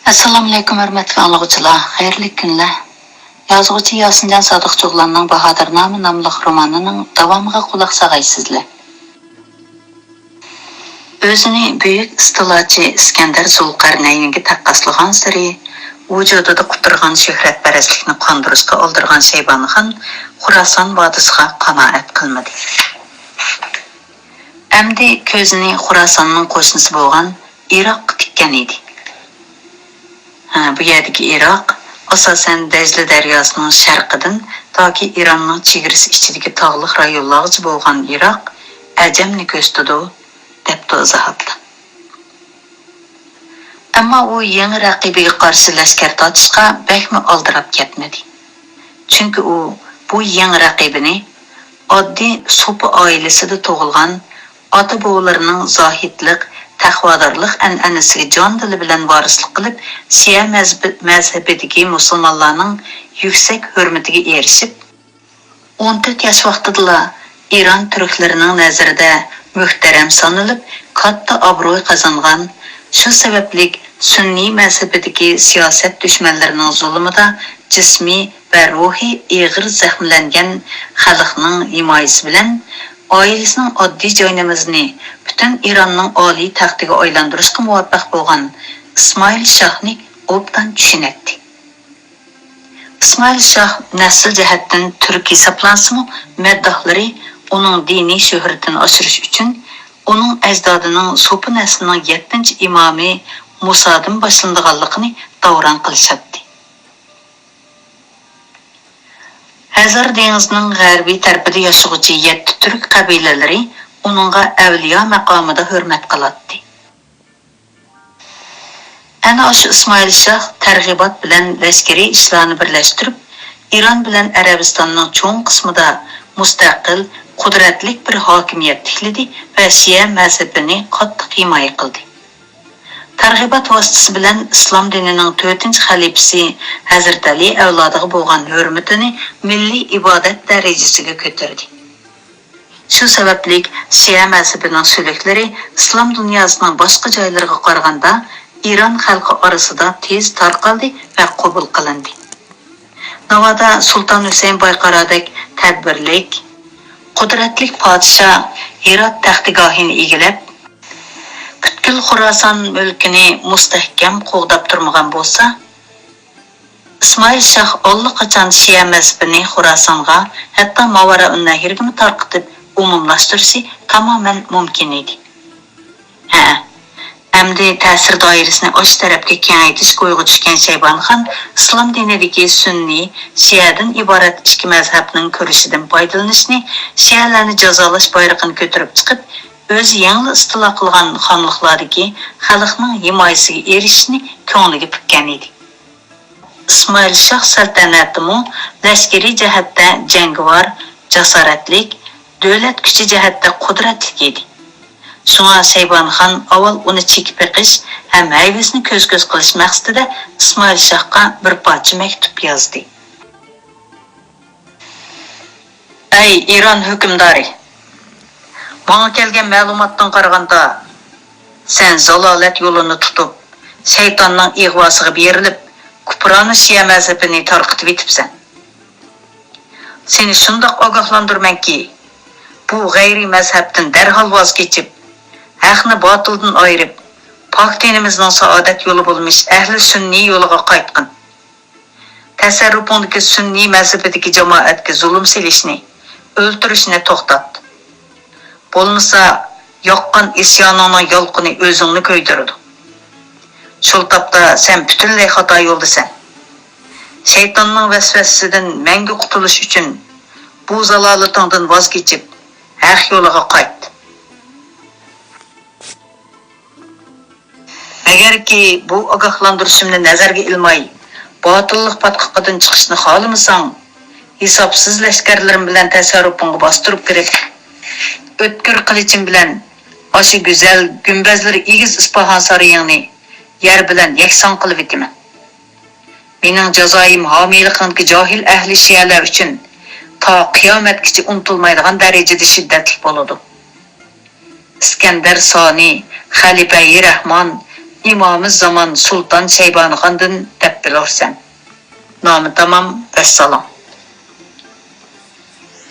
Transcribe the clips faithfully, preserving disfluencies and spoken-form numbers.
ئەسسالامۇئەلەيكۇم، ھۆرمەتلىك ئاڭلىغۇچىلار، خەيرلىك كۈنلەر. يازغۇچى ياسىنجان سادىقچىئوغلاننىڭ باھادىرنامە ناملىق رومانىنىڭ داۋامىغا قۇلاق ساغايسىزلەر. ئۆزىنى بۈيۈك ئىستىلاچى ئىسكەندەر زۇلقەرنەينگە تەققاسلىغانسېرى، ۋۇجۇدىدا قۇترىغان شۆھرەتپەرەسلىكنى قاندۇرۇشقا ئالدىرىغان شەيبانىخان خوراسان ۋادىسىغا قانائەت قىلمىدى. ئەمدى كۆزىنى خوراساننىڭ قوشنىسى بولغان ئىراققا تىككەن ئىدى. ھە، بۇ يەردىكى ئىراق، ئاساسەن، دەجلە دەرياسىنىڭ شەرقىدىن تاكى ئىراننىڭ چېگرىسى ئىچىدىكى تاغلىق رايونلارغىچە بولغان ئىراق ئەجەمنى كۆرسىتىدۇ، دەپتۇ ئىزاھاتتا. ئەمما ئۇ يېڭى رەقىبىگە قارشى لەشكەر تارتىشقا بەكمۇ ئالدىراپ كەتمىدى. چۈنكى ئۇ بۇ يېڭى رەقىبىنى ئاددىي سوپى ئائىلىسىدە تۇغۇلغان، ئاتا-بوۋىلىرىنىڭ زاھىدلىق، تەقۋادارلىق ئەنئەنىسىگە جان-دىلى بىلەن ۋارىسلىق قىلىپ، شىئە مەزبى-، مەزھىپىدىكى مۇسۇلمانلارنىڭ يۈكسەك ھۆرمىتىگە ئېرىشىپ، ئون تۆت ياش ۋاقتىدىلا ئىران تۈركلىرىنىڭ نەزىرىدە مۆھتەرەم سانىلىپ، كاتتا ئابروي قازانغان. شۇ سەۋەبلىك سۈننىي مەزھىپىدىكى سىياسەت دۈشمەنلىرىنىڭ زۇلۇمىدا جىسمىي ۋە روھىي ئېغىر زەخىملەنگەن خەلقنىڭ ھىمايىسى بىلەن ئائىلىسىنىڭ ئاددىي جاينامىزىنى پۈتۈن ئىراننىڭ ئالىي تەختىگە ئايلاندۇرۇشقا مۇۋەپپەق بولغان ئىسمائىل شاھنى ئوبدان چۈشىنەتتى. ئىسمائىل شاھ نەسىل جەھەتتىن تۈرك ھېسابلانسىمۇ، مەدداھلىرى ئۇنىڭ دىنىي شۆھرىتىنى ئاشۇرۇش ئۈچۈن ئۇنىڭ ئەجدادىنىڭ سوپى نەسلىنىڭ يەتتىنچى ئىمامى مۇسادىن باشلىنىدىغانلىقىنى داۋراڭ قىلىشاتتى. ھەزەر دېڭىزىنىڭ غەربىي تەرىپىدە ياشىغۇچى يەتتە تۈرك قەبىلىلىرى ئۇنىڭغا ئەۋلىيا مەقامىدا ھۆرمەت قىلاتتى. ئەنە ئاشۇ ئىسمائىل شاھ تەرغىبات بىلەن لەشكىرىي ئىشلارنى بىرلەشتۈرۈپ، ئىران بىلەن ئەرەبىستاننىڭ چوڭ قىسمىدا مۇستەقىل، قۇدرەتلىك بىر ھاكىمىيەت تىكلىدى ۋە شىئە مەزھىپىنى قاتتىق ھىمايە قىلدى. تەرغىبات ۋاسىتىسى بىلەن ئىسلام دىنىنىڭ تۆتىنچى خەلىپىسى ھەزرىتى ئەلى ئەۋلادىغا بولغان ھۆرمىتىنى مىللىي ئىبادەت دەرىجىسىگە كۆتۈردى. شۇ سەۋەبلىك شىئە مەزھىپىنىڭ سۈلۈكلىرى ئىسلام دۇنياسىنىڭ باشقا جايلىرىغا قارىغاندا ئىران خەلقى ئارىسىدا تېز تارقالدى ۋە قوبۇل قىلىندى. ناۋادا سۇلتان ھۈسەيىن بايقارادەك تەدبىرلىك، قۇدرەتلىك پادىشاھ ھىرات تەختىگاھىنى ئىگىلەپ، پۈتكۈل خوراسان مۈلكىنى مۇستەھكەم قوغداپ تۇرمىغان بولسا، ئىسمائىل شاھ ئاللىقاچان شىئە مەزھىپىنى خوراسانغا، ھەتتا ماۋارائۇننەھرگىمۇ تارقىتىپ ئومۇملاشتۇرۇشى تامامەن مۇمكىن ئىدى. ھە، ئەمدى تەسىر دائىرىسىنى ئاشۇ تەرەپكە كېڭەيتىشكە ئويغا چۈشكەن شەيبانىخان ئىسلام دىنىدىكى سۈننىي، شىئەدىن ئىبارەت ئىككى مەزھەپنىڭ كۈرىشىدىن پايدىلىنىشنى، شىئەلەرنى جازالاش بايرىقىنى كۆتۈرۈپ چىقىپ، ئۆزى يېڭىلا ئىستىلا قىلغان خانلىقلاردىكى خەلقنىڭ ھىمايىسىگە ئېرىشىشنى كۆڭلىگە پۈككەن ئىدى. ئىسمائىل شاھ سەلتەنەتىمۇ لەشكىرىي جەھەتتە جەڭگىۋار، جاسارەتلىك، دۆلەت كۈچى جەھەتتە قۇدرەتلىك ئىدى. شۇڭا شەيبانىخان ئاۋۋال ئۇنى چېكىپ بېقىش ھەم ھەيۋىسىنى كۆز-كۆز قىلىش مەقسىتىدە ئىسمائىل شاھقا بىر پارچە مەكتۇپ يازدى. ئەي ئىران ھۆكۈمدارى! ماڭا كەلگەن مەلۇماتتىن قارىغاندا، سەن زالالەت يولىنى تۇتۇپ، شەيتاننىڭ ئىغۋاسىغا بېرىلىپ، كۇپرانە شىئە مەزھىپىنى تارقىتىۋېتىپسەن. سېنى شۇنداق ئاگاھلاندۇرىمەنكى، بۇ غەيرىي مەزھەپتىن دەرھال ۋاز كېچىپ، ھەقنى باتىلدىن ئايرىپ، پاك دىنىمىزنىڭ سائادەت يولى بولمىش ئەھلى سۈننىي يولىغا قايتقىن. تەسەررۇپۇڭدىكى سۈننىي مەزھىپىدىكى جامائەتكە زۇلۇم سېلىشنى، ئۆلتۈرۈشنى توختات. بولمىسا، ياققان ئىسيانىڭنىڭ يالقۇنى ئۆزۈڭنى كۆيدۈرىدۇ. شۇ تاپتا سەن پۈتۈنلەي خاتا يولدىسەن. شەيتاننىڭ ۋەسۋەسىسىدىن مەڭگۈ قۇتۇلۇش ئۈچۈن، بۇ زالالىتىڭدىن ۋاز كېچىپ، ھەق يولىغا قايت. ئەگەركى بۇ ئاگاھلاندۇرۇشۇمنى نەزەرگە ئىلماي، باتىللىق پاتقىقىدىن چىقىشنى خالىمىساڭ، ھېسابسىز لەشكەرلىرىم بىلەن تەسەررۇپۇڭغا باستۇرۇپ كىرىپ، ئۆتكۈر قىلىچىم بىلەن ئاشۇ گۈزەل، گۈمبەزلىرى ئېگىز ئىسپاھان سارىيىڭنى يەر بىلەن يەكسان قىلىۋېتىمەن. مېنىڭ جازايىم ھامىيلىقىڭدىكى جاھىل ئەھلى شىئەلەر ئۈچۈن تا قىيامەتكىچە ئۇنتۇلمايدىغان دەرىجىدە شىددەتلىك بولىدۇ. ئىسكەندەر سانى، خەلىپەيى رەھمان، ئىمامى زامان سۇلتان شەيبانىخاندىن دەپ بىلۇرسەن. نامە تامام، ۋەسسالام.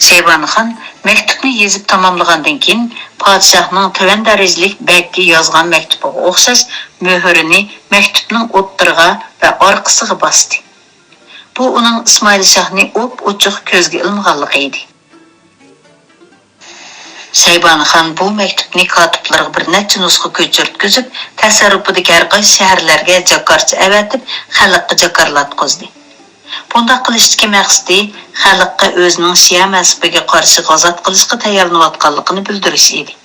شەيبانىخان مەكتۇپنى يېزىپ تاماملىغاندىن كېيىن، پادىشاھنىڭ تۆۋەن دەرىجىلىك بەگكە يازغان مەكتۇپىغا ئوخشاش مۆھۈرىنى مەكتۇپنىڭ ئوتتۇرىغا ۋە ئارقىسىغا باستى. بۇ ئۇنىڭ ئىسمائىل شاھنى ئوپئوچۇق كۆزگە ئىلمىغانلىقى ئىدى. شەيبانىخان بۇ مەكتۇپنى كاتىپلىرىغا بىر نەچچە نۇسخا كۆچۈرتكۈزۈپ، تەسەررۇپىدىكى ھەر قايسى شەھەرلەرگە جاكارچى ئەۋەتىپ، خەلققە جاكارلاتقۇزدى. بۇنداق قىلىشتىكى مەقسىتى خەلققە ئۆزىنىڭ شىئە مەزھىپىگە قارشى غازات قىلىشقا تەييارلىنىۋاتقانلىقىنى بىلدۈرۈش ئىدى.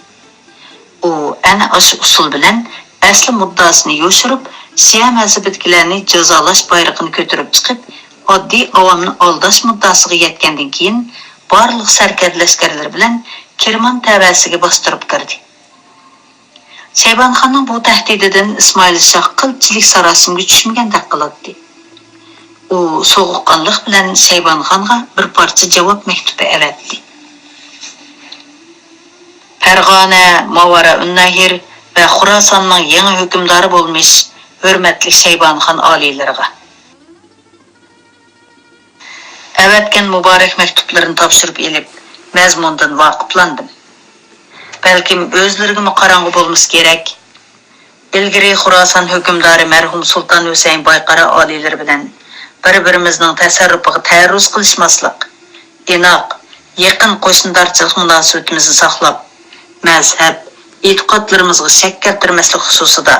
ئۇ ئەنە ئاشۇ ئۇسۇل بىلەن ئەسلى مۇددىئاسىنى يوشۇرۇپ، شىئە مەزھىپىدىكىلەرنى جازالاش بايرىقىنى كۆتۈرۈپ چىقىپ، ئاددىي ئاۋامنى ئالداش مۇددىئاسىغا يەتكەندىن كېيىن، بارلىق سەركەردە لەشكەرلىرى بىلەن كىرمان تەۋەسىگە باستۇرۇپ كىردى. شەيبانىخاننىڭ بۇ تەھدىتىدىن ئىسمائىل شاھ قىلچىلىك ساراسىمىگە چۈشمىگەندەك قىلاتتى. ئۇ سوغۇققانلىق بىلەن شەيبانىخانغا بىر پارچە جاۋاب مەكتۇپى ئەۋەتتى. پەرغانە، ماۋارائۇننەھىر ۋە خۇراساننىڭ يېڭى ھۆكۈمدارى بولمىش ھۆرمەتلىك شەيبانىخان ئالىيلىرىغا. ئەۋەتكەن مۇبارەك مەكتۇپلىرىنى تاپشۇرۇپ ئېلىپ، مەزمۇندىن ۋاقىپلاندىم. بەلكىم ئۆزلىرىگىمۇ قاراڭغۇ بولمىسا كېرەك. ئىلگىرى خۇراسان ھۆكۈمدارى مەرھۇم سۇلتان ھۈسەيىن بايقارا ئالىيلىرى بىلەن بىر-بىرىمىزنىڭ تەسەررۇپىغا تەئەررۇز قىلىشماسلىق، ئىناق، يېقىن قوشنىدارچىلىق مۇناسىۋىتىمىزنى ساقلاپ، مەزھەپ، ئېتىقادلىرىمىزغا شەك كەلتۈرمەسلىك خۇسۇسىدا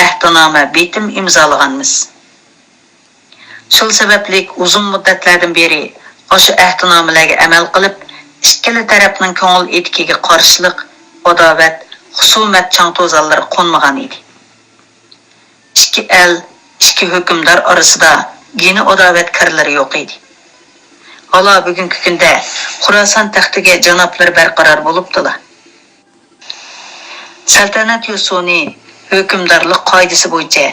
ئەھدىنامە بېتىم ئىمزالىغانمىز. شۇ سەۋەبلىك ئۇزۇن مۇددەتلەردىن بېرى ئاشۇ ئەھدىنامىلەرگە ئەمەل قىلىپ، ئىككىلا تەرەپنىڭ كۆڭۈل ئېتىكىگە قارشىلىق، ئاداۋەت، خۇسۇمەت چاڭ-توزانلىرى قونمىغان ئىدى. ئىككى ئەل، ئىككى ھۆكۈمدار ئارىسىدا گېنە ئاداۋەت كىرلىرى يوق ئىدى. ھالا بۈگۈنكى كۈندە خۇراسان تەختىگە جانابلىرى بەرقارار بولۇپتۇلا. سەلتەنەت يوسۇنى، ھۆكۈمدارلىق قائىدىسى بويىچە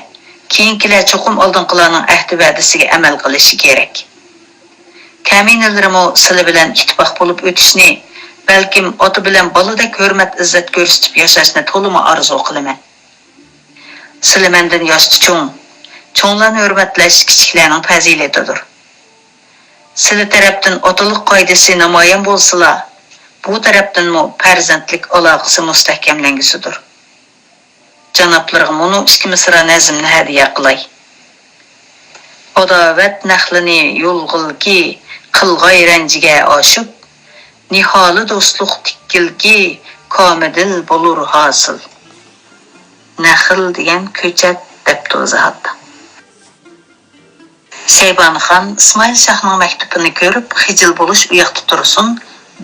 كېيىنكىلەر چوقۇم ئالدىنقىلارنىڭ ئەھدى-ۋەدىسىگە ئەمەل قىلىشى كېرەك. كەمىنىلىرىمۇ سىلە بىلەن ئىتتىپاق بولۇپ ئۆتۈشنى، بەلكىم ئاتا بىلەن بالىدەك ھۆرمەت-ئىززەت كۆرسىتىپ ياشاشنى تولىمۇ ئارزۇ قىلىمەن. سىلە مەندىن ياشتا چوڭ، چوڭلارنى ھۆرمەتلەش كىچىكلەرنىڭ پەزىلىتىدۇر. سىلە تەرەپتىن ئاتىلىق قائىدىسى نامايان بولسىلا، بۇ تەرەپتىنمۇ پەرزەنتلىك ئالاقىسى مۇستەھكەملەنگۈسىدۇر. جانابلىرىغا مۇنۇ ئىككى مىسرا نەزمنى ھەدىيە قىلاي. ئاداۋەت نەخلىنى يۇلغىلكى، قىلغاي رەنجىگە ئاشىپ، نىھالى دوستلۇق تىككىلكى، كامىدىل بولۇر ھاسىل. نەخىل دېگەن كۆچەت دەپتۇ ئىزاھاتتا. شەيبانىخان ئىسمائىل شاھنىڭ مەكتۇپىنى كۆرۈپ، خىجىل بولۇش ئۇياقتا تۇرسۇن،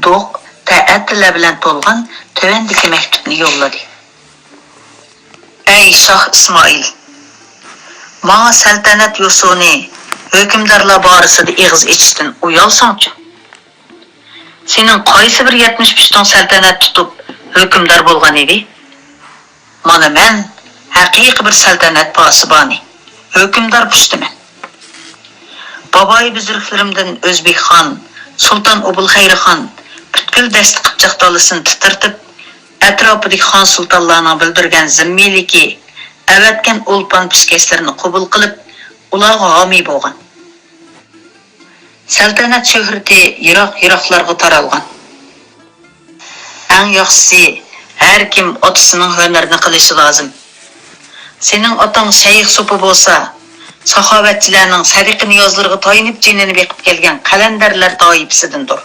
دوق، تەئەتتىلەر بىلەن تولغان تۆۋەندىكى مەكتۇپنى يوللىدى. ئەي شاھ ئىسمائىل! ماڭا سەلتەنەت يوسۇنى، ھۆكۈمدارلار بارىسىدا ئېغىز ئېچىشتىن ئۇيالساڭچۇ! سېنىڭ قايسى بىر يەتمىش پۇشتۇڭ سەلتەنەت تۇتۇپ، ھۆكۈمدار بولغان ئىدى؟ مانا مەن ھەقىقىي بىر سەلتەنەت پاسىبانى، ھۆكۈمدار پۇشتىمەن. بابايى بۈزرۈكلىرىمدىن ئۆزبېكخان، سۇلتان ئوبۇلخەيرخان پۈتكۈل دەشتى-قىپچاق دالىسىنى تىترىتىپ، ئەتراپىدىكى خان-سۇلتانلارنىڭ بىلدۈرگەن زىممىيلىكى، ئەۋەتكەن ئولپان-پېشكەشلىرىنى قوبۇل قىلىپ، ئۇلارغا ھامىي بولغان. سەلتەنەت شۆھرىتى يىراق-يىراقلارغا تارالغان. ئەڭ ياخشىسى، ھەر كىم ئاتىسىنىڭ ھۈنىرىنى قىلىشى لازىم. سېنىڭ ئاتاڭ شەيخ سوپى بولسا، ساخاۋەتچىلەرنىڭ سەدىقە-نىيازلىرىغا تايىنىپ جېنىنى بېقىپ كەلگەن قەلەندەرلەر تائىپىسىدىندۇر.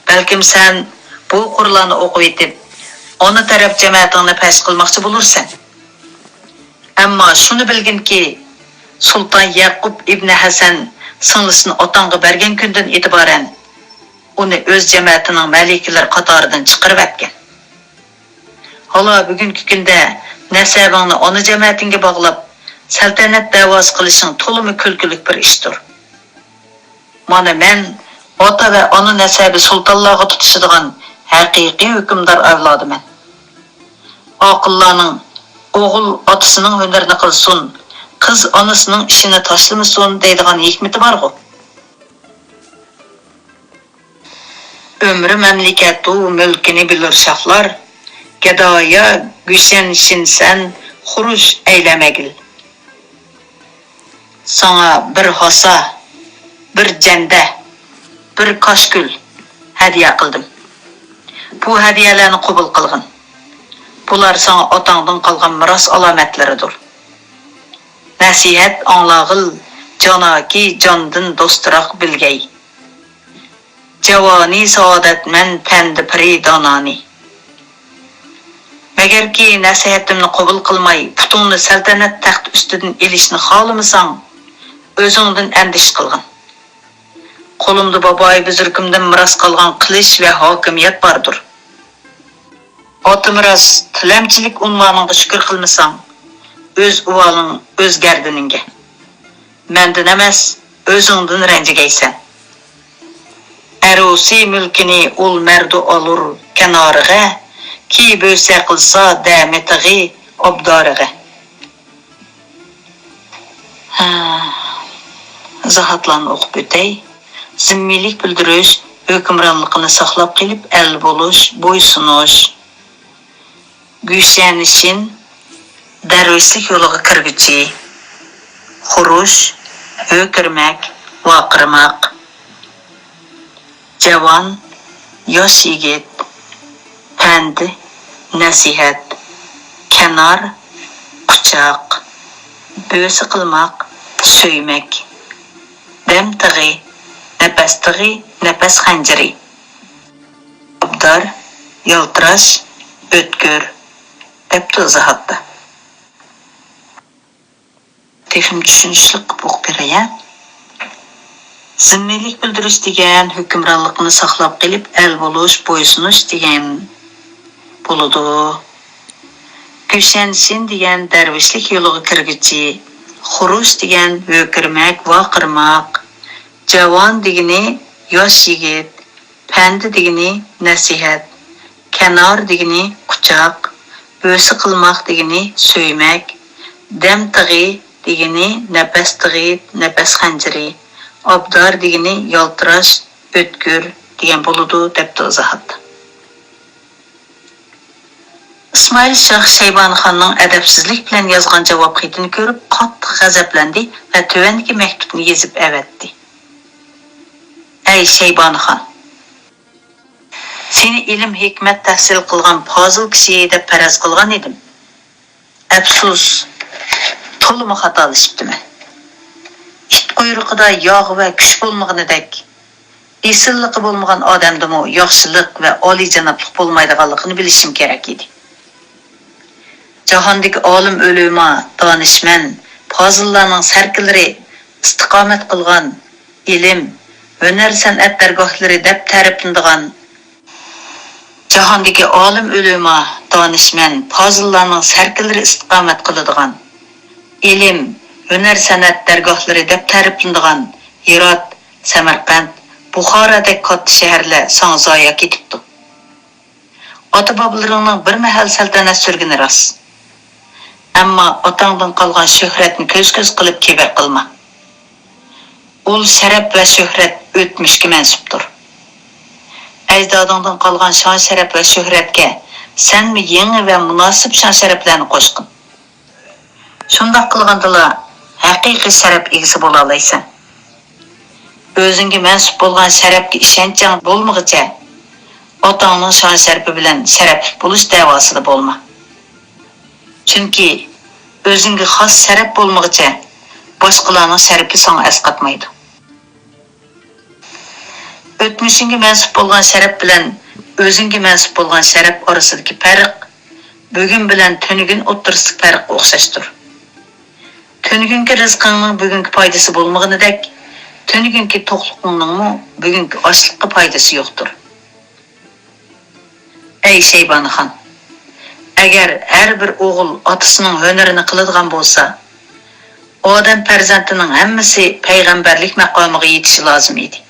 بەلكىم سەن بۇ قۇرلارنى ئوقۇۋېتىپ، ئانا تەرەپ جەمەتىڭنى پەش قىلماقچى بولۇرسەن. ئەمما شۇنى بىلگىنكى، سۇلتان يەقۇپ ئىبنى ھەسەن سىڭلىسىنى ئاتاڭغا بەرگەن كۈندىن ئېتىبارەن، ئۇنى ئۆز جەمەتىنىڭ مەلىكىلىرى قاتارىدىن چىقىرىۋەتكەن. ھالا بۈگۈنكى كۈندە نەسەبىڭنى ئانا جەمەتىڭگە باغلاپ، سەلتەنەت دەۋاسى قىلىشىڭ تولىمۇ كۈلكىلىك بىر ئىشتۇر. مانا مەن ئاتا ۋە ئانا نەسەبى سۇلتانلارغا تۇتىشىدىغان ھەقىقىي ھۆكۈمدار ئەۋلادىمەن. ئاقىللارنىڭ «ئوغۇل ئاتىسىنىڭ ھۈنىرىنى قىلسۇن، قىز ئانىسىنىڭ ئىشىنى تاشلىمىسۇن» دەيدىغان ھېكمىتى بارغۇ. ئۆمرى مەملىكەتۇ مۈلكىنى بىلۇر شاھلار، گەدايا گۈشەن شىنسەن خۇرۇچ ئەيلەمەگىل. ساڭا بىر ھاسا، بىر جەندە، بىر كاشكۈل ھەدىيە قىلدىم. بۇ ھەدىيەلەرنى قوبۇل قىلغىن. بۇلار ساڭا ئاتاڭدىن قالغان مىراس ئالامەتلىرىدۇر. نەسىھەت ئاڭلاغىل، جاناكى جاندىن دوستراق بىلگەي. جاۋانى سائادەتمەن پەندى پىرى دانانى. مەگەركى نەسىھەتىمنى قوبۇل قىلماي، پۇتۇڭنى سەلتەنەت تەخت ئۈستىدىن ئېلىشنى خالىمىساڭ، ئۆزۈڭدىن ئەندىشە قىلغىن. قولۇمدا بابايى بۈزرۈكۈمدىن مىراس قالغان قىلىچ ۋە ھاكىمىيەت باردۇر. ئاتا مىراس، تىلەمچىلىك ئۇنۋانىڭغا شۈكۈر قىلمىساڭ، ئۆز ئۇۋالىڭ ئۆز گەردىنىڭگە. مەندىن ئەمەس، ئۆزۈڭدىن رەنجىگەيسەن. ئەروسى مۈلكىنى ئۇل مەردۇ ئالۇر كەنارىغا، كى بۆسە قىلسا دەمىتىغى ئابدارىغا. ھە، ئىزاھاتلارنى ئوقۇپ ئۆتەي. زىممىيلىك بىلدۈرۈش، ھۆكۈمرانلىقىنى ساقلاپ قېلىپ ئەل بولۇش، بويسۇنۇش. گۈشەنشىن، دەرۋىشلىك يولىغا كىرگۈچى. خۇرۇش، ھۆكۈرمەك، ۋارقىرىماق. جاۋان، ياش يىگىت. پەند، نەسىھەت. كەنار، قۇچاق. بۆسە قىلماق، سۆيمەك. دەم تىغى، نەپەس تىغى، نەپەس خەنجىرى. ئابدار، يالتىراش، ئۆتكۈر، دەپتۇ ئىزاھاتتا. تېخىمۇ چۈشىنىشلىك قىلىپ ئوقۇپ بېرەي، ھە؟ زىممىيلىك بىلدۈرۈش دېگەن ھۆكۈمرانلىقنى ساقلاپ قېلىپ ئەل بولۇش، بويسۇنۇش دېگەن بولىدۇ. گۈشەنشىن دېگەن دەرۋىشلىك يولىغا كىرگۈچى، خۇرۇش دېگەن ھۆكۈرمەك، ۋارقىرىماق، جاۋان دېگىنى ياش يىگىت، پەندى دېگىنى نەسىھەت، كەنار دېگىنى قۇچاق، بۆسە قىلماق دېگىنى سۆيمەك، دەم تىغى دېگىنى نەپەس تىغى، نەپەس خەنجىرى، ئابدار دېگىنى يالتىراش، ئۆتكۈر دېگەن بولىدۇ، دەپتۇ ئىزاھاتتا. ئىسمائىل شاھ شەيبانى خاننىڭ ئەدەپسىزلىك بىلەن يازغان جاۋاب خېتىنى كۆرۈپ قاتتىق غەزەپلەندى ۋە تۆۋەندىكى مەكتۇپنى يېزىپ ئەۋەتتى. ئەي شەيبانى خان! سېنى ئىلىم-ھېكمەت تەھسىل قىلغان پازىل كىشى دەپ پەرەز قىلغان ئىدىم. ئەپسۇس، تولىمۇ خاتالىشىپتىمەن. ئىت قۇيرۇقىدا ياغ ۋە كۈچ بولمىغىنىدەك، ئېسىللىقى بولمىغان ئادەمدىمۇ ياخشىلىق ۋە ئالىيجانابلىق بولمايدىغانلىقىنى بىلىشىم كېرەك ئىدى. جاھاندىكى ئالىم ئۆلىما، دانىشمەن، پازىللارنىڭ سەركىلىرى ئىستىقامەت قىلغان، ئىلىم، ھۈنەر-سەنئەت دەرگاھلىرى دەپ تەرىپلىنىدىغان، جاھاندىكى ئالىم ئۆلىما، دانىشمەن، پازىللارنىڭ سەركىلىرى ئىستىقامەت قىلىدىغان، ئىلىم، ھۈنەر-سەنئەت دەرگاھلىرى دەپ تەرىپلىنىدىغان ھىرات، سەمەرقەنت، بۇخارادەك كاتتا شەھەرلەر ساڭا زايا كېتىپتۇ. ئاتا-بابىلىرىڭنىڭ بىر مەھەل سەلتەنەت سۈرگىنى راست. ئەمما ئاتاڭدىن قالغان شۆھرەتنى كۆز-كۆز قىلىپ كىبىر قىلما. ئۇل شەرەپ ۋە شۆھرەت ئۆتمۈشكە مەنسۇپتۇر. ئەجدادىڭدىن قالغان شان-شەرەپ ۋە شۆھرەتكە سەنمۇ يېڭى ۋە مۇناسىپ شان-شەرەپلەرنى قوشقىن. شۇنداق قىلغاندىلا ھەقىقىي شەرەپ ئىگىسى بولالايسەن. ئۆزۈڭگە مەنسۇپ بولغان شەرەپكە ئىشەنچىڭ بولمىغىچە، ئاتاڭنىڭ شان-شەرىپى بىلەن شەرەپلىك بولۇش دەۋاسىدا بولما. چۈنكى ئۆزۈڭگە خاس شەرەپ بولمىغىچە، باشقىلارنىڭ شەرىپى ساڭا ئەسقاتمايدۇ. ئۆتمۈشۈڭگە مەنسۇپ بولغان شەرەپ بىلەن ئۆزۈڭگە مەنسۇپ بولغان شەرەپ ئارىسىدىكى پەرق بۈگۈن بىلەن تۈنۈگۈن ئوتتۇرىسىدىكى پەرققە ئوخشاشتۇر. تۈنۈگۈنكى رىزقىڭنىڭ بۈگۈنكى پايدىسى بولمىغىنىدەك، تۈنۈگۈنكى توقلۇقۇڭنىڭمۇ بۈگۈنكى ئاچلىققا پايدىسى يوقتۇر. ئەي شەيبانىخان! ئەگەر ھەر بىر ئوغۇل ئاتىسىنىڭ ھۈنىرىنى قىلىدىغان بولسا، ئادەم پەرزەنتىنىڭ ھەممىسى پەيغەمبەرلىك مەقامىغا يېتىشى لازىم ئىدى.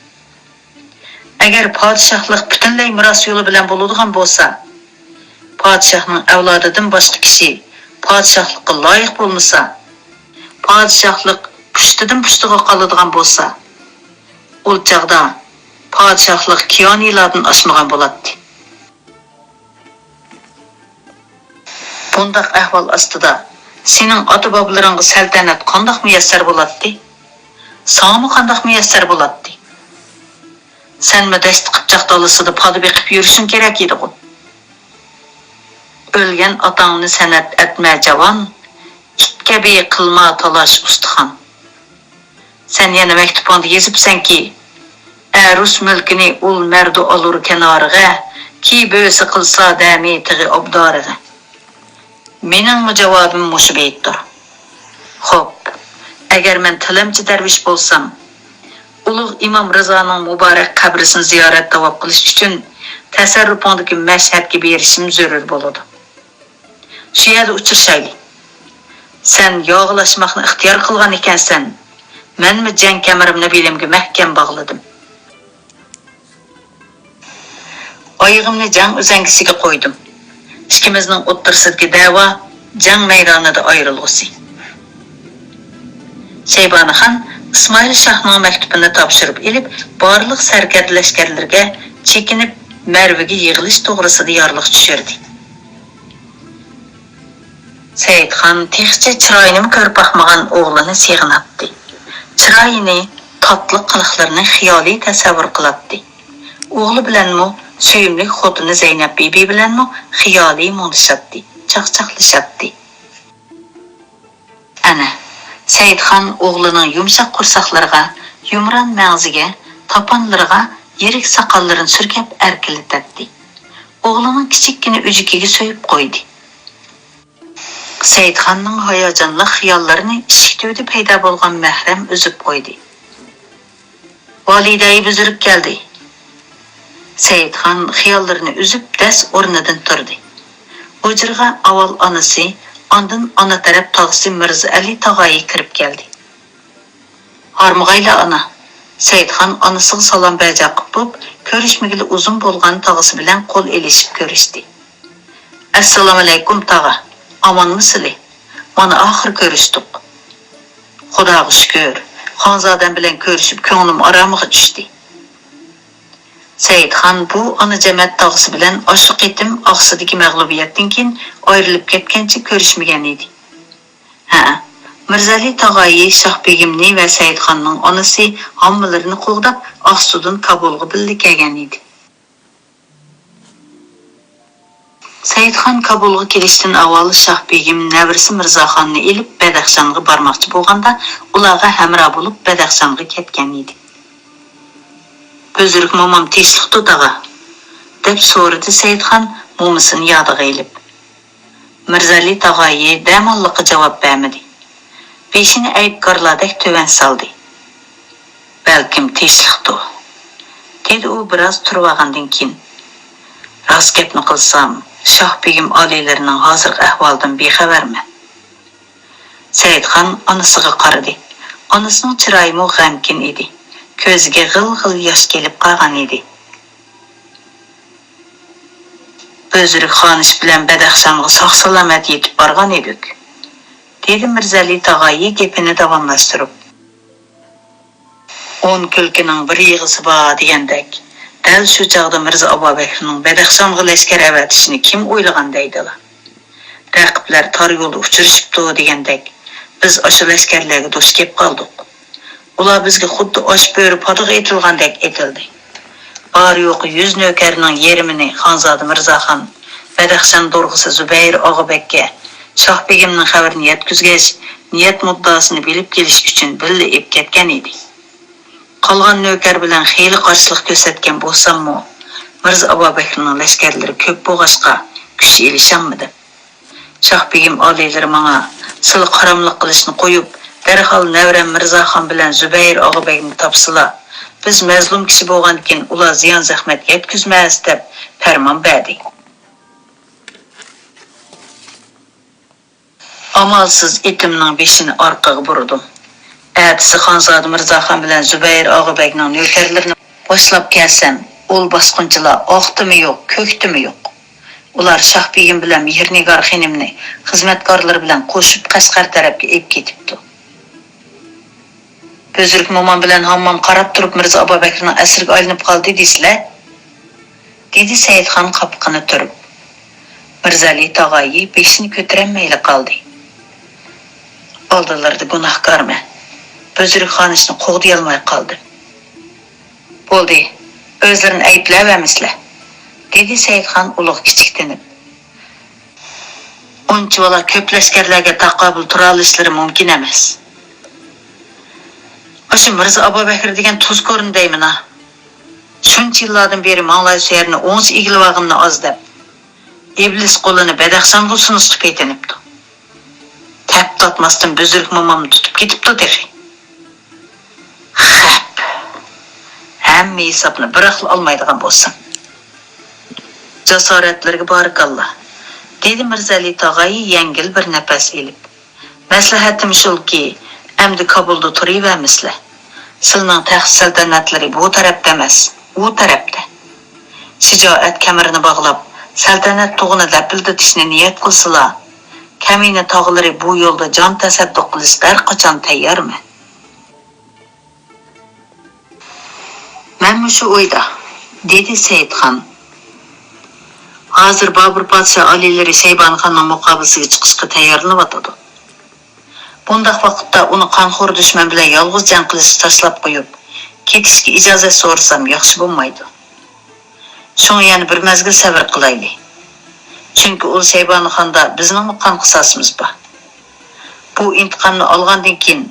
ئەگەر پادىشاھلىق پۈتۈنلەي مىراس يولى بىلەن بولىدىغان بولسا، پادىشاھنىڭ ئەۋلادىدىن باشقا كىشى پادىشاھلىققا لايىق بولمىسا، پادىشاھلىق پۇشتىدىن پۇشتىغا قالىدىغان بولسا، ئۇ چاغدا پادىشاھلىق كىيانىيلاردىن ئاشمىغان بولاتتى. بۇنداق ئەھۋال ئاستىدا سېنىڭ ئاتا-بابىلىرىڭغا سەلتەنەت قانداق مۇيەسسەر بولاتتى؟ ساڭىمۇ قانداق مۇيەسسەر بولاتتى؟ سەنمۇ دەشت-قىپچاق دالىسىدا پادا بېقىپ يۈرۈشۈڭ كېرەك ئىدىغۇ؟ ئۆلگەن ئاتاڭنى سەنئەت ئەتمە جاۋان، ئىت كەبى قىلما تالاش ئۇستىخان. سەن يەنە مەكتۇپۇڭدا يېزىپسەنكى، ئەرۇس مۈلكىنى ئۇل مەردۇ ئالۇر كەنارىغا، كى بۆسە قىلسا دەمى تېغى ئوبدارىغا. مېنىڭمۇ جاۋابىم مۇشۇ بېيىتتۇر. خوپ، ئەگەر مەن تىلەمچى دەرۋىش بولسام، ئۇلۇغ ئىمام رىزانىڭ مۇبارەك قەبرىسىنى زىيارەت تاۋاپ قىلىش ئۈچۈن تەسەررۇپۇڭدىكى مەشھەدكە بېرىشىم زۆرۈر بولىدۇ. شۇ يەردە ئۇچرىشايلى. سەن ياغلاشماقنى ئىختىيار قىلغان ئىكەنسەن، مەنمۇ جەڭ كەمىرىمنى بېلىمگە مەھكەم باغلىدىم. ئايىغىمنى جەڭ ئۈزەڭگىسىگە قويدۇم. ئىككىمىزنىڭ ئوتتۇرىسىدىكى دەۋا جەڭ مەيدانىدا ئايرىلغۇسى. شەيبانى خان ئىسمائىل شاھنىڭ مەكتۇپىنى تاپشۇرۇپ ئېلىپ، بارلىق سەركەردە لەشكەرلىرىگە چېكىنىپ، مەرۋىگە يىغىلىش توغرىسىدا يارلىق چۈشۈردى. سەئىدخان تېخىچە چىرايىنىمۇ كۆرۈپ باقمىغان ئوغلىنى سېغىناتتى. چىرايىنى، تاتلىق قىلىقلىرىنى خىيالىي تەسەۋۋۇر قىلاتتى. ئوغلى بىلەنمۇ، سۆيۈملۈك خوتۇنى زەينەپ بىبى بىلەنمۇ خىيالىي مۇڭدىشاتتى، چاقچاقلىشاتتى. ئەنە، سەئىدخان ئوغلىنىڭ يۇمشاق قورساقلىرىغا، يۇمران مەڭزىگە، تاپانلىرىغا يىرىك ساقاللىرىنى سۈركەپ ئەركىلىتەتتى. ئوغلىنىڭ كىچىككىنە ئۈجۈكىگە سۆيۈپ قويدى. سەئىدخاننىڭ ھاياجانلىق خىياللىرىنى ئىشىك تۈۋىدە پەيدا بولغان مەھرەم ئۈزۈپ قويدى. ۋالىدەي بۈزرۈك كەلدى. سەئىدخان خىياللىرىنى ئۈزۈپ، دەس ئورنىدىن تۇردى. ھۇجرىغا ئاۋۋال ئانىسى، ئاندىن ئانا تەرەپ تاغىسى مىرزا ئەلى تاغايى كىرىپ كەلدى. ھارمىغايلا ئانا. سەئىدخان ئانىسىغا سالام بەجا قىپ بوپ، كۆرۈشمىگىلى ئۇزۇن بولغان تاغىسى بىلەن قول ئېلىشىپ كۆرۈشتى. ئەسسالامۇئەلەيكۇم تاغا، ئامانمۇسىلى؟ مانا ئاخىر كۆرۈشتۇق. خۇداغا شۈكۈر، خانزادەم بىلەن كۆرۈشۈپ كۆڭلۈم ئارامىغا چۈشتى. سەئىدخان بۇ ئانا جەمەت تاغىسى بىلەن ئاشۇ قېتىم ئاقسۇدىكى مەغلۇبىيەتتىن كېيىن ئايرىلىپ كەتكەنچە كۆرۈشمىگەن ئىدى. ھەئە، مىرزەلى تاغايى شاھ بېگىمنى ۋە سەئىدخاننىڭ ئانىسى ھاممىلىرىنى قوغداپ، ئاقسۇدىن كابۇلغا بىللە كەلگەن ئىدى. سەئىدخان كابۇلغا كېلىشتىن ئاۋۋال شاھ بېگىم نەۋرىسى مىرزاخاننى ئېلىپ بەدەخشانغا بارماقچى بولغاندا، ئۇلارغا ھەمراھ بولۇپ بەدەخشانغا كەتكەن ئىدى. بۈزرۈك مومام تىنچلىقتۇ تاغا؟ دەپ سورىدى سەئىدخان مومىسىنى يادىغا ئېلىپ. مىرزەلى تاغايى دەماللىققا جاۋاب بەرمىدى. بېشىنى ئەيىبكارلاردەك تۆۋەن سالدى. بەلكىم تىنچلىقتۇ، دېدى ئۇ بىراز تۇرۇۋالغاندىن كېيىن. راست گەپنى قىلسام، شاھ بېگىم ئالىيلىرىنىڭ ھازىرقى ئەھۋالىدىن بىخەۋەرمەن. سەئىدخان ئانىسىغا قارىدى. ئانىسىنىڭ چىرايىمۇ غەمكىن ئىدى. كۆزىگە غىل-غىل ياش كېلىپ قالغان ئىدى. بۈزرۈك خانىش بىلەن بەدەخشانغا ساق-سالامەت يېتىپ بارغان ئىدۇق، دېدى مىرزەلى تاغايى گېپىنى داۋاملاشتۇرۇپ. ئون كۈلكىنىڭ بىر يىغىسى بار دېگەندەك، دەل شۇ چاغدا مىرزا ئابابەكرىنىڭ بەدەخشانغا لەشكەر ئەۋەتىشىنى كىم ئويلىغان دەيدىلا؟ رەقىبلەر تار يولدا ئۇچرىشىپتۇ دېگەندەك، بىز ئاشۇ لەشكەرلەرگە دۇچ كېلىپ قالدۇق. ئۇلار بىزگە خۇددى ئاچ بۆرە پادىغا ئېتىلغاندەك ئېتىلدى. بار-يوقى يۈز نۆكەرنىڭ يېرىمىنى خانزادە مىرزاخان، بەدەخشان دورغىسى زۇبەيىر ئاغىبەگكە شاھ بېگىمنىڭ خەۋىرىنى يەتكۈزگەچ، نىيەت مۇددىئاسىنى بىلىپ كېلىش ئۈچۈن بىللە ئېلىپ كەتكەن ئىدى. قالغان نۆكەر بىلەن خېلى قارشىلىق كۆرسەتكەن بولساممۇ، مىرزا ئابابەكرىنىڭ لەشكەرلىرى كۆپ بولغاچقا، كۈچ ئېلىشالمىدىم. شاھ بېگىم ئالىيلىرى ماڭا، سىلى قاراملىق قىلىشنى قويۇپ، دەرھال نەۋرەم مىرزاخان بىلەن زۇبەيىر ئاغىبەگنى تاپسىلا، بىز مەزلۇم كىشى بولغاندىكىن ئۇلار زىيان-زەخمەت يەتكۈزمەس، دەپ پەرمان بەردى. ئامالسىز ئېتىمنىڭ بېشىنى ئارقىغا بۇردۇم. ئەتىسى خانزادە مىرزاخان بىلەن زۇبەيىر ئاغىبەگنىڭ نۆكەرلىرىنى باشلاپ كەلسەم، ئۇل باسقۇنچىلار ئاقتىمۇ يوق، كۆكتىمۇ يوق. ئۇلار شاھ بېگىم بىلەن مېھرىنىگار خېنىمنى خىزمەتكارلىرى بىلەن قوشۇپ قەشقەر تەرەپكە ئېلىپ كېتىپتۇ. بۈزرۈك مومام بىلەن ھاممام قاراپ تۇرۇپ مىرزا ئابابەكرىنىڭ ئەسىرىگە ئايلىنىپ قالدى دېسىلە، دېدى سەئىدخان قاپىقىنى تۈرۈپ. مىرزەلى تاغايى بېشىنى كۆتۈرەلمەيلا قالدى. ئالدىلىرىدا گۇناھكارمەن. بۈزرۈك خانىشنى قوغدىيالماي قالدىم. بولدى، ئۆزلىرىنى ئەيىبلەۋەرمىسىلە، دېدى سەئىدخان ئۇلۇغ كىچىكتىنىپ. ئۇنچىۋالا كۆپ لەشكەرلەرگە تاقابىل تۇرالىشلىرى مۇمكىن ئەمەس. ئاشۇ مىرزا ئابابەكرى دېگەن تۇزكورنى دەيمىنا. شۇنچە يىللاردىن بېرى ماڭلاي سۆيەرنى ئوڭشا ئىگىلىۋالغىنىنى ئاز دەپ، ئىبلىس قولىنى بەدەخشانغا سۇنۇشقا پېتىنىپتۇ. تەپ تارتماستىن بۈزرۈك مومامنى تۇتۇپ كېتىپتۇ تېخى. خەپ! ھەممە ھېسابنى بىراقلا ئالمايدىغان بولسام. جاسارەتلىرىگە بارىكاللا، دېدى مىرزەلى تاغايى يەڭگىل بىر نەپەس ئېلىپ. مەسلىھەتىم شۇلكى، ئەمدى كابۇلدا تۇرۇۋەرمىسىلە. سىلىنىڭ تەخت سەلتەنەتلىرى بۇ تەرەپتە ئەمەس، ئۇ تەرەپتە. شىجائەت كەمىرىنى باغلاپ، سەلتەنەت تۇغىنى لەپىلدىتىشنى نىيەت قىلسىلا، كەمىنە تاغىلىرى بۇ يولدا جان تەسەددۇق قىلىشقا ھەر قاچان تەييارمەن. مەنمۇ شۇ ئويدا، دېدى سەئىدخان. ھازىر بابۇر پادىشاھ ئالىيلىرى شەيبانىخاننىڭ مۇقابىلىسىگە چىقىشقا تەييارلىنىۋاتىدۇ. بۇنداق ۋاقىتتا ئۇنى قانخور دۈشمەن بىلەن يالغۇز جەڭ قىلىشقا تاشلاپ قويۇپ، كېتىشكە ئىجازەت سورىسام ياخشى بولمايدۇ. شۇڭا يەنە بىر مەزگىل سەۋر قىلايلى. چۈنكى ئۇ شەيبانىخاندا بىزنىڭمۇ قان قىساسىمىز بار. بۇ ئىنتىقامنى ئالغاندىن كېيىن،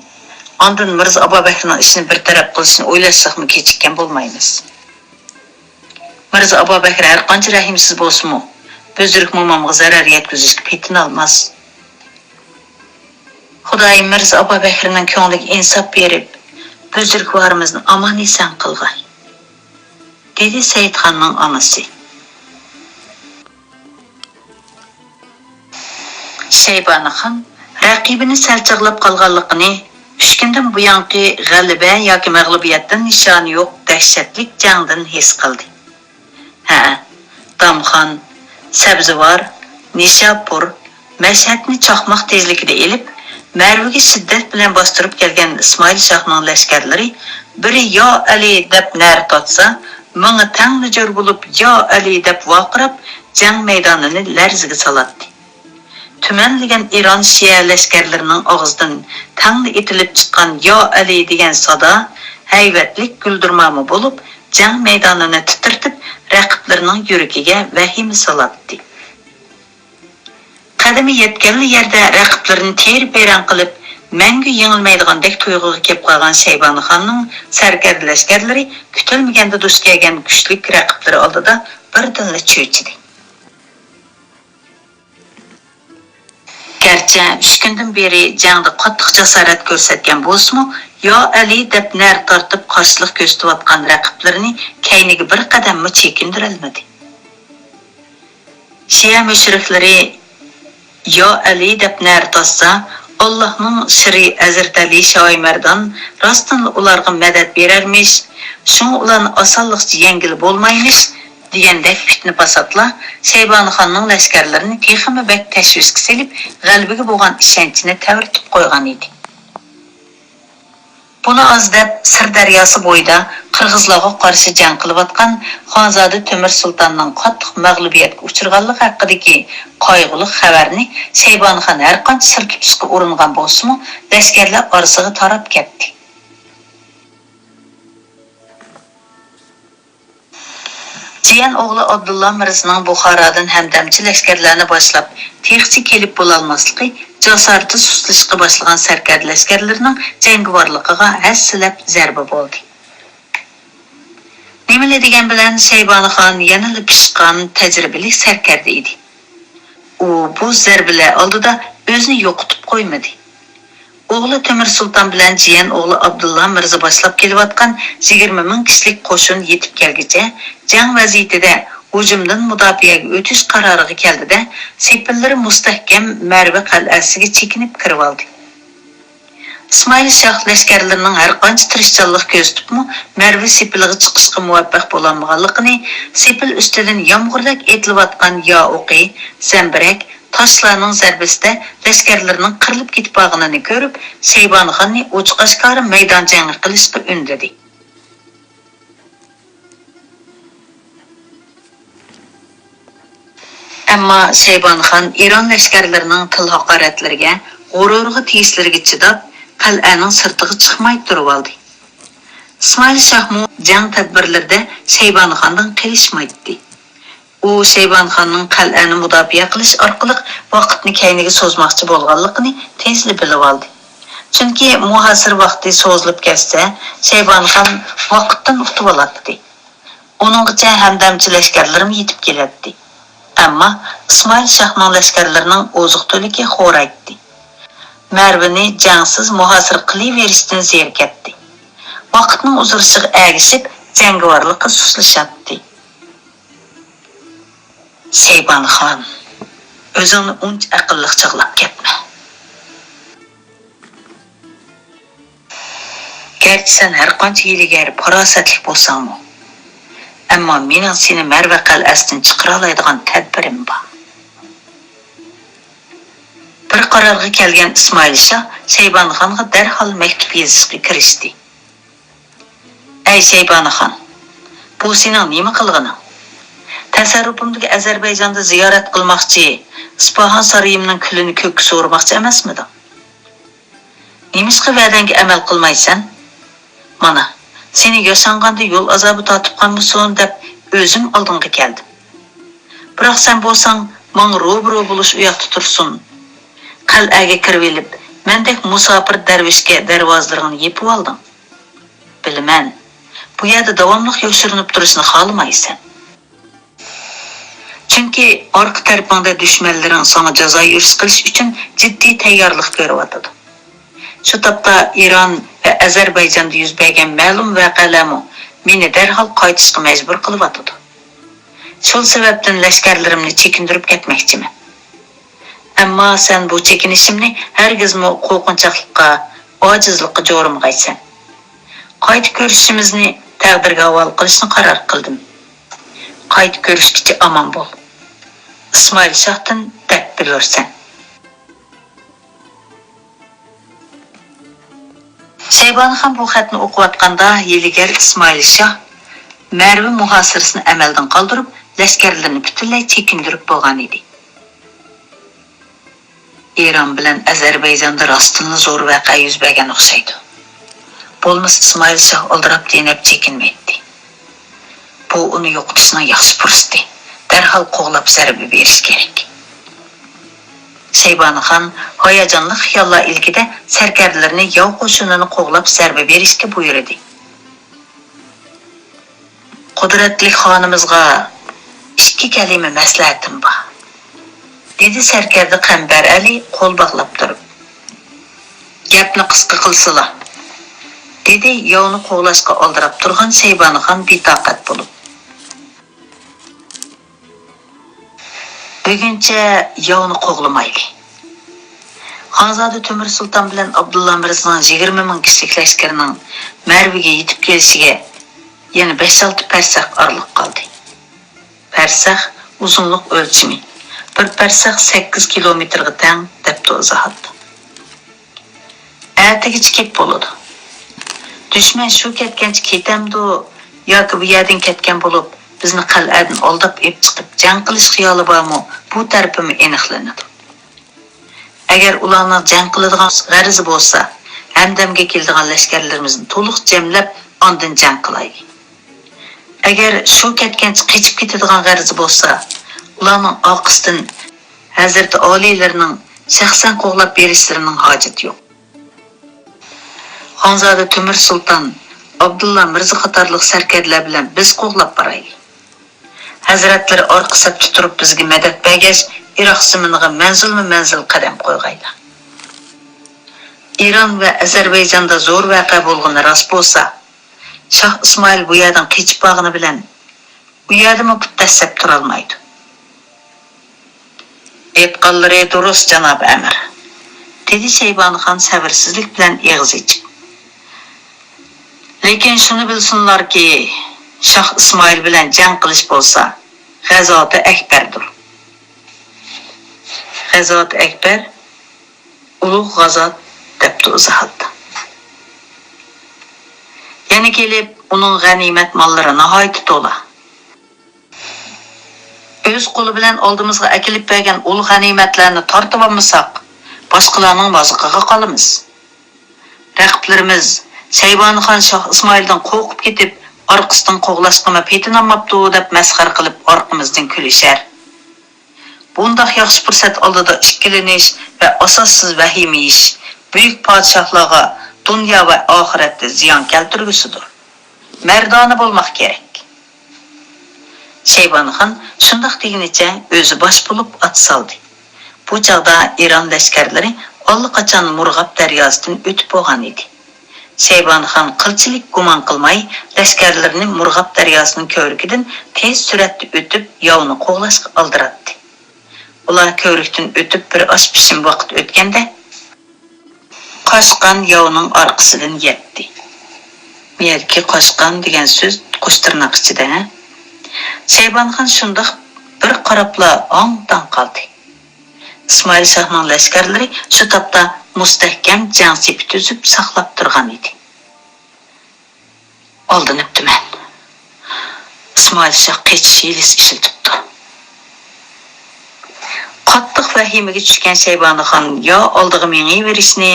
ئاندىن مىرزا ئابابەكرىنىڭ ئىشىنى بىر تەرەپ قىلىشنى ئويلاشساقمۇ كېچىككەن بولمايمىز. مىرزا ئابابەكرى ھەرقانچە رەھىمسىز بولسىمۇ، بۈزرۈك مومامغا زەرەر يەتكۈزۈشكە پېتىنالماس. خۇدايىم مىرزا ئابابەكرىنىڭ كۆڭلىگە ئىنساپ بېرىپ، بۈزرۈكۋارىمىزنى ئامان-ئېسەن قىلغاي، دېدى سەئىدخاننىڭ ئانىسى. شەيبانىخان رەقىبىنى سەل چاغلاپ قالغانلىقىنى، ئۈچ كۈندىن بۇيانقى غەلىبە ياكى مەغلۇبىيەتتىن نىشانى يوق دەھشەتلىك جەڭدىن ھېس قىلدى. ھە، دامخان، سەبزىۋار، نىشاپۇر، مەشھەدنى چاقماق تېزلىكىدە ئېلىپ، مەرۋىگە شىددەت بىلەن باستۇرۇپ كەلگەن ئىسمائىل شاھنىڭ لەشكەرلىرى بىرى يا ئەلى دەپ نەرە تارتسا، مىڭى تەڭلا جور بولۇپ يا ئەلى دەپ ۋارقىراپ، جەڭ مەيدانىنى لەرزىگە سالاتتى. تۈمەنلىگەن ئىران شىئە لەشكەرلىرىنىڭ ئاغزىدىن تەڭلا ئېتىلىپ چىققان يا ئەلى دېگەن سادا ھەيۋەتلىك گۈلدۈرماما بولۇپ، جەڭ مەيدانىنى تىترىتىپ، رەقىبلىرىنىڭ يۈرىكىگە ۋەھىمە سالاتتى. قەدىمى يەتكەنلا يەردە رەقىبلىرىنى تېرە-پەرەڭ قىلىپ، مەڭگۈ يېڭىلمەيدىغاندەك تۇيغۇغا كېلىپ قالغان شەيبانىخاننىڭ سەركەردە لەشكەرلىرى كۈتۈلمىگەندە دۇچ كەلگەن كۈچلۈك رەقىبلىرى ئالدىدا بىردىنلا چۆچۈدى. گەرچە ئۈچ كۈندىن بېرى جەڭدە قاتتىق جاسارەت كۆرسەتكەن بولسىمۇ، يا ئەلى دەپ نەرە تارتىپ قارشىلىق كۆرسىتىۋاتقان رەقىبلىرىنى كەينىگە بىر قەدەممۇ چېكىندۈرەلمىدى. شىئە مۇشرىكلىرى يا ئەلى دەپ نەرە تارتسا، ئاللاھنىڭ شىرى ھەزرىتى ئەلى شاھى مەردان راستتىنلا ئۇلارغا مەدەت بېرەرمىش، شۇڭا ئۇلارنى ئاسانلىقچە يەڭگىلى بولمايمىش، دېگەندەك پىتنە-پاساتلار شەيبانىخاننىڭ لەشكەرلىرىنى تېخىمۇ بەك تەشۋىشكە سېلىپ، غەلىبىگە بولغان ئىشەنچىنى تەۋرىتىپ قويغان ئىدى. بۇنى ئاز دەپ، سىر دەرياسى بويىدا قىرغىزلارغا قارشى جەڭ قىلىۋاتقان خانزادە تۆمۈر سۇلتاننىڭ قاتتىق مەغلۇبىيەتكە ئۇچرىغانلىقى ھەققىدىكى قايغۇلۇق خەۋەرنى شەيبانىخان ھەرقانچە سىر تۇتۇشقا ئۇرۇنغان بولسىمۇ، لەشكەرلەر ئارىسىغا تاراپ كەتتى. جىيەن ئوغلى ئابدۇللا مىرزىنىڭ بۇخارادىن ھەمدەمچى لەشكەرلەرنى باشلاپ، تېخىچە كېلىپ بولالماسلىقى جاسارىتى سۇسلىشىشقا باشلىغان سەركەردە لەشكەرلىرىنىڭ جەڭگىۋارلىقىغا ھەسسىلەپ زەربە بولدى. نېمىلا دېگەن بىلەن، شەيبانىخان يەنىلا پىشقان، تەجرىبىلىك سەركەردە ئىدى. ئۇ بۇ زەربىلەر ئالدىدا ئۆزىنى يوقىتىپ قويمىدى. ئوغلى تۆمۈر سۇلتان بىلەن جىيەن ئوغلى ئابدۇللا مىرزا باشلاپ كېلىۋاتقان يىگىرمە مىڭ كىشىلىك قوشۇن يېتىپ كەلگۈچە، جەڭ ۋەزىيىتىدە ھۇجۇمدىن مۇداپىئەگە ئۆتۈش قارارىغا كەلدى-دە، سېپىللىرى مۇستەھكەم مەرۋە قەلئەسىگە چېكىنىپ كىرىۋالدى. ئىسمائىل شاھ لەشكەرلىرىنىڭ ھەرقانچە تىرىشچانلىق كۆرسىتىپمۇ، مەرۋە سېپىلىغا چىقىشقا مۇۋەپپەق بولالمىغانلىقىنى، سېپىل ئۈستىدىن يامغۇردەك ئېتىلىۋاتقان يا ئوقى، زەمبىرەك، تاشلارنىڭ زەربىسىدە لەشكەرلىرىنىڭ قىرىلىپ كېتىپ بارغىنىنى كۆرۈپ، شەيبانىخاننى ئوچۇق-ئاشكارا مەيدان جەڭگە قىلىشقا ئۈندىدى. ئەمما شەيبانىخان ئىران لەشكەرلىرىنىڭ تىل-ھاقارەتلىرىگە، غۇرۇرىغا تېگىشلىرىگە چىداپ، قەلئەنىڭ سىرتىغا چىقماي تۇرۇۋالدى. ئىسمائىل شاھمۇ جەڭ تەدبىرلىرىدە شەيبانىخاندىن قېلىشمايتتى. ئۇ شەيبانىخاننىڭ قەلئەنى مۇداپىئە قىلىش ئارقىلىق ۋاقىتنى كەينىگە سوزماقچى بولغانلىقىنى تېزلا بىلىۋالدى. چۈنكى مۇھاسىرە ۋاقتى سوزۇلۇپ كەتسە، شەيبانىخان ۋاقىتتىن ئۇتۇۋالاتتى. ئۇنىڭغىچە ھەمدەمچى لەشكەرلىرىمۇ يېتىپ كېلەتتى. ئەمما ئىسمائىل شاھنىڭ لەشكەرلىرىنىڭ ئوزۇق-تۈلۈكى خورايتتى. مەرۋنى جەڭسىز مۇھاسىرە قىلىۋېرىشتىن زېرىكەتتى. ۋاقىتنىڭ ئۇزىرىشىغا ئەگىشىپ، جەڭگىۋارلىقى سۇسلىشاتتى. شەيبانىخان، ئۆزۈڭنى ئۇنچە ئەقىللىق چاغلاپ كەتمە. گەرچە سەن ھەرقانچە ھىيلىگەر، پاراسەتلىك بولساڭمۇ، ئەمما مېنىڭ سېنى مەرۋە قەلئەسىدىن چىقىرالايدىغان تەدبىرىم بار. بىر قارارغا كەلگەن ئىسمائىل شاھ شەيبانىخانغا دەرھال مەكتۇپ يېزىشقا كىرىشتى. ئەي شەيبانىخان، بۇ سېنىڭ نېمە قىلغىنىڭ؟ تەسەررۇپۇمدىكى ئەزەربەيجاندا زىيارەت قىلماقچى، ئىسپاھان سارىيىمنىڭ كۈلىنى كۆككە سورىماقچى ئەمەسمىدىڭ؟ نېمىشقا ۋەدەڭگە ئەمەل قىلمايسەن؟ مانا، سېنى ياشانغاندا يول ئازابى تارتىپ قالمىسۇن دەپ ئۆزۈم ئالدىڭغا كەلدىم. بىراق سەن بولساڭ ماڭا روبىرو بولۇش ئۇياقتا تۇرسۇن. قەلئەگە كىرىۋېلىپ، مەندەك مۇساپىر دەرۋىشكە دەرۋازىلىرىڭنى يېپىۋالدىڭ. بىلىمەن، بۇ يەردە داۋاملىق يوشۇرۇنۇپ تۇرۇشنى خالىمايسەن. چۈنكى ئارقا تەرىپىڭدە دۈشمەنلىرىڭ ساڭا جازايۈرۈش قىلىش ئۈچۈن جىددىي تەييارلىق كۆرۈۋاتىدۇ. شۇ تاپتا ئىران ۋە ئەزەربەيجاندا يۈز بەرگەن مەلۇم ۋەقەلەرمۇ مېنى دەرھال قايتىشقا مەجبۇر قىلىۋاتىدۇ. شۇ سەۋەبتىن لەشكەرلىرىمنى چېكىندۈرۈپ كەتمەكچىمەن. ئەمما سەن بۇ چېكىنىشىمنى ھەرگىزمۇ قورقۇنچاقلىققا، ئاجىزلىققا جورىمىغايسەن. قايتا كۆرۈشۈشىمىزنى تەقدىرگە ھاۋالە قىلىشنى قارار قىلدىم. قايتا كۆرۈشكىچە ئامان بول. ئىسمائىل شاھتىن دەپ بىلۇرسەن. شەيبانىخان بۇ خەتنى ئوقۇۋاتقاندا، ھىيلىگەر ئىسمائىل شاھ مەرۋ مۇھاسىرىسىنى ئەمەلدىن قالدۇرۇپ، لەشكەرلىرىنى پۈتۈنلەي چېكىندۈرۈپ بولغان ئىدى. ئىران بىلەن ئەزەربەيجاندا راستتىنلا زور ۋەقە يۈز بەرگەن ئوخشايدۇ. بولمىسا ئىسمائىل شاھ ئالدىراپ دېنەپ چېكىنمەيتتى. بۇ ئۇنى يوقىتىشنىڭ ياخشى پۇرسىتى. دەرھال قوغلاپ زەربە بېرىش كېرەك. شەيبانىخان ھاياجانلىق خىياللار ئىلكىدە سەركەردىلىرىنى ياۋ قوشۇنىنى قوغلاپ زەربە بېرىشكە بۇيرۇدى. قۇدرەتلىك خانىمىزغا ئىككى كەلىمە مەسلىھەتىم بار، دېدى سەركەردە قەمبەر ئەلى قول باغلاپ تۇرۇپ. گەپنى قىسقا قىلسىلا، دېدى ياۋنى قوغلاشقا ئالدىراپ تۇرغان شەيبانىخان بىتاقەت بولۇپ. بۈگۈنچە ياۋنى قوغلىمايلى. خانزادە تۆمۈر سۇلتان بىلەن ئابدۇللا مىرزىنىڭ يىگىرمە مىڭ كىشىلىك لەشكىرىنىڭ مەرۋىگە يېتىپ كېلىشىگە يەنە بەش-ئالتە پەرسەخ ئارىلىق قالدى. پەرسەخ ئۇزۇنلۇق ئۆلچىمى، بىر پەرسەخ سەككىز كىلومېتىرغا تەڭ، دەپتۇ ئىزاھاتتا. ئەتىگىچە كېپ بولىدۇ. دۈشمەن شۇ كەتكەنچە كېتەمدۇ ياكى بۇ يەردىن كەتكەن بولۇپ، بىزنى قەلئەدىن ئالداپ ئېلىپ چىقىپ جەڭ قىلىش خىيالى بارمۇ، بۇ تەرىپىمۇ ئېنىقلىنىدۇ. ئەگەر ئۇلارنىڭ جەڭ قىلىدىغان غەرىزى بولسا، ھەمدەمگە كېلىدىغان لەشكەرلىرىمىزنى تولۇق جەملەپ، ئاندىن جەڭ قىلايلى. ئەگەر شۇ كەتكەنچە قېچىپ كېتىدىغان غەرىزى بولسا، ئۇلارنىڭ ئارقىسىدىن ھەزرىتى ئالىيلىرىنىڭ شەخسەن قوغلاپ بېرىشلىرىنىڭ ھاجىتى يوق. خانزادە تۆمۈر سۇلتان، ئابدۇللا مىرزا قاتارلىق سەركەردىلەر بىلەن بىز قوغلاپ بارايلى. ھەزرەتلىرى ئارقا سەپتە تۇرۇپ بىزگە مەدەت بەرگەچ، ئىراق زېمىنىغا مەنزىلمۇ مەنزىل قەدەم قويغايلا. ئىران ۋە ئەزەربەيجاندا زور ۋەقە بولغىنى راست بولسا، شاھ ئىسمائىل بۇ يەردىن قېچىپ بارغىنى بىلەن، ئۇ يەردىمۇ پۇت دەسسەپ تۇرالمايدۇ. ئېيتقانلىرى دۇرۇس، جانابىي ئەمىر، دېدى شەيبانىخان سەۋرسىزلىك بىلەن ئېغىز ئېچىپ. لېكىن شۇنى بىلسۇنلاركى، شاھ ئىسمائىل بىلەن جەڭ قىلىش بولسا، غەزۋاتى ئەكبەردۇر. غەزۋاتى ئەكبەر، ئۇلۇغ غازات، دەپتۇ ئىزاھاتتا. يەنە كېلىپ، ئۇنىڭ غەنىيمەت ماللىرى ناھايىتى تولا. ئۆز قولى بىلەن ئالدىمىزغا ئەكېلىپ بەرگەن ئۇل غەنىيمەتلەرنى تارتىۋالمىساق، باشقىلارنىڭ مازىقىغا قالىمىز. رەقىبلىرىمىز شەيبانىخان شاھ ئىسمائىلدىن قورقۇپ كېتىپ، ئارقىسىدىن قوغلاشقىمۇ پېتىنالماپتۇ دەپ مەسخىرە قىلىپ ئارقىمىزدىن كۈلۈشەر. بۇنداق ياخشى پۇرسەت ئالدىدا ئىككىلىنىش ۋە ئاساسسىز ۋەھىمە يېيىش بۈيۈك پادىشاھلارغا دۇنيا ۋە ئاخىرەتتە زىيان كەلتۈرگۈسىدۇر. مەردانە بولماق كېرەك. شەيبانىخان شۇنداق دېگىنىچە ئۆزى باش بولۇپ ئات سالدى. بۇ چاغدا ئىران لەشكەرلىرى ئاللىقاچان مۇرغاب دەرياسىدىن ئۆتۈپ بولغان ئىدى. شەيبانىخان قىلچىلىك گۇمان قىلماي، لەشكەرلىرىنى مۇرغاب دەرياسىنىڭ كۆۋرۈكىدىن تېز سۈرئەتتە ئۆتۈپ، ياۋنى قوغلاشقا ئالدىراتتى. ئۇلار كۆۋرۈكتىن ئۆتۈپ بىر ئاز پىشىم ۋاقىت ئۆتكەندە، قاشقان ياۋنىڭ ئارقىسىدىن يەتتى. بۇ يەردىكى قاشقان دېگەن سۆز قوش تىرناق ئىچىدە، ھە؟ شەيبانىخان شۇنداق بىر قاراپلا ھاڭ-تاڭ قالدى. ئىسمائىل شاھنىڭ لەشكەرلىرى شۇ تاپتا مۇستەھكەم جەڭ سېپى تۈزۈپ ساقلاپ تۇرغان ئىدى. ئالدىنىپتىمەن. ئىسمائىل شاھ قېچىش ھىيلىسى ئىشلىتىپتۇ. قاتتىق ۋەھىمىگە چۈشكەن شەيبانىخان يا ئالدىغا مېڭىۋېرىشنى،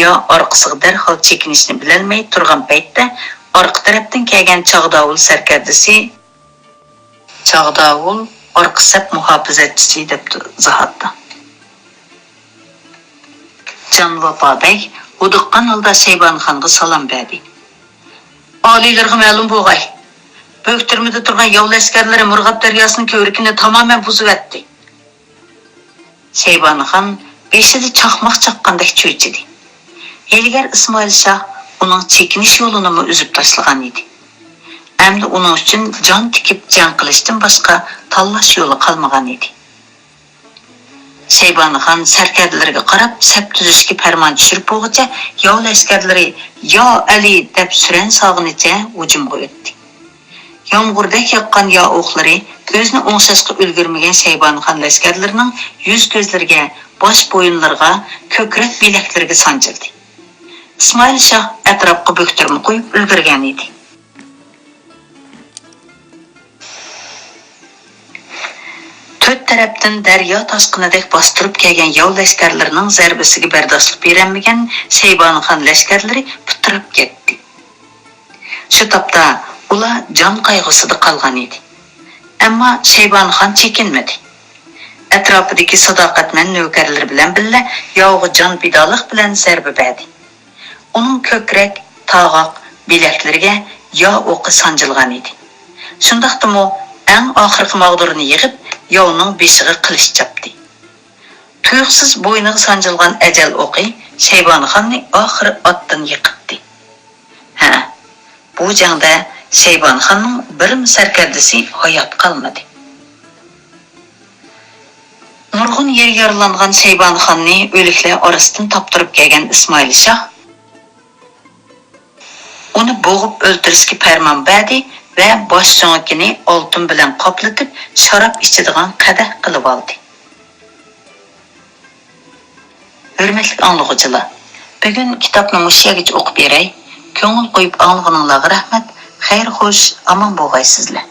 يا ئارقىسىغا دەرھال چېكىنىشنى بىلەلمەي تۇرغان پەيتتە، ئارقا تەرەپتىن كەلگەن چاغداۋۇل سەركەردىسى، چاغداۋۇل ئارقا سەپ مۇھاپىزەتچىسى دەپتۇ ئىزاھاتتا. جان ۋاپا بەگ ھودۇققان ھالدا شەيبانىخانغا سالام بەردى. ئالىيلىرىغا مەلۇم بولغاي، بۆكتۈرمىدە تۇرغان ياۋ لەشكەرلىرى مۇرغاب دەرياسىنىڭ كۆۋرۈكىنى تامامەن بۇزۇۋەتتى. شەيبانىخان بېشىدا چاقماق چاققاندەك چۆچۈدى. ھىيلىگەر ئىسمائىل شاھ ئۇنىڭ چېكىنىش يولىنىمۇ ئۈزۈپ تاشلىغان ئىدى. ئەمدى ئۇنىڭ ئۈچۈن جان تىكىپ جەڭ قىلىشتىن باشقا تاللاش يولى قالمىغان ئىدى. شەيبانىخان سەركەردىلىرىگە قاراپ سەپ تۈزۈشكە پەرمان چۈشۈرۈپ بولغۇچە، ياۋ لەشكەرلىرى «يا ئەلى» دەپ سۈرەن سالغىنىچە ھۇجۇمغا ئۆتتى. يامغۇردەك ياغقان يا ئوقلىرى ئۆزىنى ئوڭشاشقا ئۈلگۈرمىگەن شەيبانىخان لەشكەرلىرىنىڭ يۈز-كۆزلىرىگە، باش-بويۇنلىرىغا، كۆكرەك-بىلەكلىرىگە سانجىلدى. ئىسمائىل شاھ ئەتراپقا بۆكتۈرمە قويۇپ ئۈلگۈرگەن ئىدى. تۆت تەرەپتىن دەريا تاشقىنىدەك باستۇرۇپ كەلگەن ياۋ لەشكەرلىرىنىڭ زەربىسىگە بەرداشلىق بېرەلمىگەن شەيبانىخان لەشكەرلىرى پىتىراپ كەتتى. شۇ تاپتا ئۇلار جان قايغۇسىدا قالغان ئىدى. ئەمما شەيبانىخان چېكىنمىدى. ئەتراپىدىكى ساداقەتمەن نۆكەرلىرى بىلەن بىللە ياۋغا جان پىدالىق بىلەن زەربە بەردى. ئۇنىڭ كۆكرەك، تاغاق، بىلەكلىرىگە يا ئوقى سانجىلغان ئىدى. شۇنداقتىمۇ ئەڭ ئاخىرقى ماغدۇرىنى يىغىپ، ياۋنىڭ بېشىغا قىلىچ چاپتى. تۇيۇقسىز بوينىغا سانجىلغان ئەجەل ئوقى شەيبانىخاننى ئاخىرى ئاتتىن يىقىتتى. ھە، بۇ جەڭدە شەيبانىخاننىڭ بىرمۇ سەركەردىسى ھايات قالمىدى. نۇرغۇن يېرى يارىلانغان شەيبانىخاننى ئۆلۈكلەر ئارىسىدىن تاپتۇرۇپ كەلگەن ئىسمائىل شاھ ئۇنى بوغۇپ ئۆلتۈرۈشكە پەرمان بەردى ۋە باش سۆڭىكىنى ئالتۇن بىلەن قاپلىتىپ، شاراب ئىچىدىغان قەدەھ قىلىۋالدى. ھۆرمەتلىك ئاڭلىغۇچىلار، بۈگۈن كىتابنى مۇشۇ يەرگىچە ئوقۇپ بېرەي. كۆڭۈل قويۇپ ئاڭلىغىنىڭلارغا رەھمەت. خەير خوش، ئامان بولغايسىزلەر.